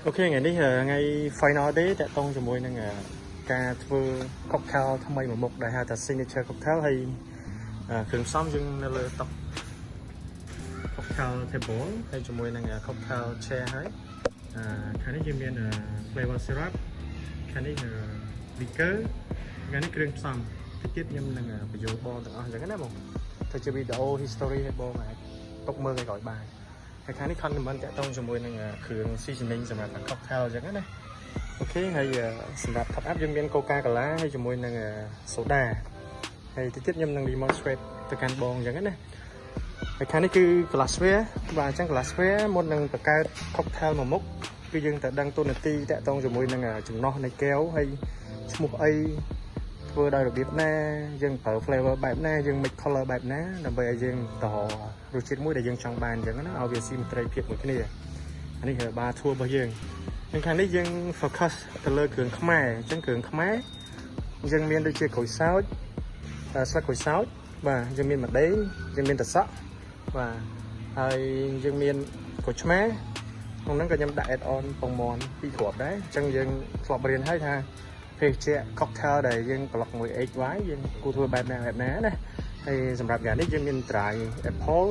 OK ថ្ងៃនេះថ្ងៃ final day តាក់ទងជាមួយនឹងការធ្វើ cocktail ថ្មីមួយមុខដែលហៅថា signature cocktail ហើយគ្រឿងផ្សំយើងនៅលើតុ cocktail table ហើយជាមួយនឹង cocktail chair ហើយខាងនេះយើងមាន flavor syrup ខាងនេះ liquor ខាងនេះគ្រឿងផ្សំតិចទៀតខ្ញុំនឹងបញ្យល់បងទាំងអស់អញ្ចឹងណាបងធ្វើជាវីដេអូ history ឲ្យបងអាចទុកមើលឲ្យក្រោយបានហើយខាងនេះ condiment តាក់ទងជាមួយនឹងគ្រឿង seasoning សម្រាប់ cocktail អញ្ចឹងណាOK ហើយសម្រាប់ top up យើងមាន Coca Cola ហើយជាមួយនឹង soda ហើយតិចទៀតខ្ញុំនឹង demonstrate ទៅកាន់បងអញ្ចឹងណាហើយខាងនេះគឺ glassware បាទអញ្ចឹង glassware មុននឹងបង្កើត cocktail មួយមុខគឺយើងត្រូវដឹងតួនាទីតាក់ទងជាមួយនឹងចំណោះនៃកែវហើយឈ្មោះអីធ្វើដោយរបៀបណាយើងប្រើ flavor បែបណាយើង mix color បែបណាដើម្បីឲ្យយើងតរសជាតិមួយដែលយើងចង់បានអញ្ចឹងណាឲ្យវា symmetry ភាពមួយគ្នាអានេះគឺ bar tour របស់យើងនិងខាងនេះយើង focus ទៅលើគ្រឿងខ្មែរអញ្ចឹងគ្រឿងខ្មែរយើងមានដូចជាក្រូចសើចស្លឹកក្រូចសើចបាទយើងមានម្ដេងយើងមានត្រសក់បាទហើយយើងមានក្រូចឆ្មាក្នុងហ្នឹងក៏ខ្ញុំដាក់ add on ពងមាន់ពីរគ្រាប់ដែរអញ្ចឹងយើងធ្លាប់រៀនហើយថាភេសជ្ជៈ cocktail ដែលយើងប្លុកមួយ HY យើងគួរធ្វើបែបណាបែបណាណាហើយសម្រាប់យ៉ាងនេះយើងមាន dry apple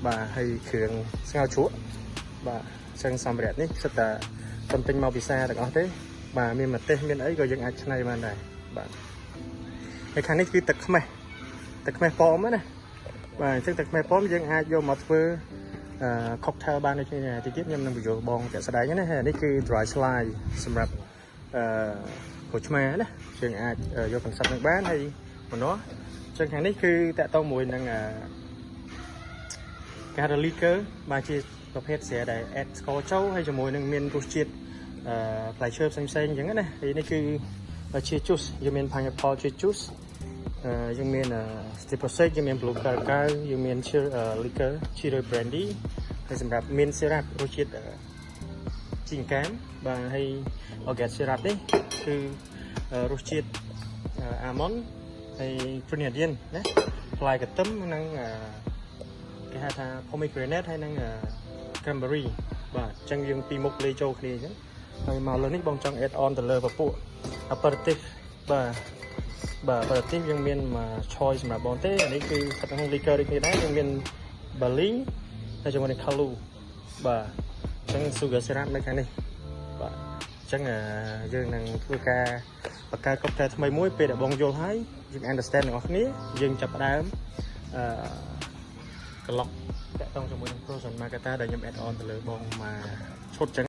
បាទហើយគ្រឿងស្ងោរជ្រក់បាទអញ្ចឹងសម្ភារៈនេះសិតតែតំទិញមកពិសាទាំងអស់ទេបាទមានម្ទេសមានអីក៏យើងអាចច្នៃបានដែរបាទហើយខាងនេះគឺទឹកខ្មេះទឹកខ្មេះប៉មណាបាទអញ្ចឹងទឹកខ្មេះប៉មយើងអាចយកមកធ្វើអឺ cocktail បានដូចនេះតិចទៀតខ្ញុំនឹងបញ្យល់បងជាក់ស្ដែងណាហើយនេះគឺ dry slice សម្រាប់អឺក្រូចឆ្មាណាយើងអាចយក concept នឹងបានហើយម្នាស់អញ្ចឹងខាងនេះគឺតាក់ទងមួយនឹងអឺគេហៅថា liquor បាទជាប្រភេទស្រាដែល add ស្ករចូលហើយជាមួយនឹងមានរសជាតិអឺផ្លែឈើផ្សេងផ្សេងអញ្ចឹងណាហើយនេះគឺជា juice យើងមាន pineapple ជា juice អឺយើងមាន triple sec យើងមាន blue curacao យើងមាន cherry liquor cherry brandy ហើយសម្រាប់មាន syrup រសជាតិជីងកាមបាទហើយ orgeat syrup នេះគឺរសជាតិ almond ហើយ grenadine ណាផ្លែកទឹមនិងគេហៅថា pomegranate ហើយនិង cranberry បាទអញ្ចឹងយើងពីរមុខលេចូលគ្នាអញ្ចឹងហើយមកលើនេះបងចង់ add on ទៅលើពពួក aperitif បាទបាទ aperitif យើងមានមួយ choice សម្រាប់បងទេអានេះគឺស្ថិតក្នុង liquor ដូចគ្នាដែរយើងមាន Baileys ហើយជាមួយនឹង Kahlua បាទអញ្ចឹង sugar syrup នៅខាងនេះបាទអញ្ចឹងយើងនឹងធ្វើការបង្កើត cocktail ថ្មីមួយពេលដែលបងយល់ហើយយើង understand ទាំងអស់គ្នាយើងចាប់ផ្ដើមអឺក្លុកតាក់ទងជាមួយនឹង frozen margarita ដែលខ្ញុំ add on ទៅលើបងមកឈុតអញ្ចឹង។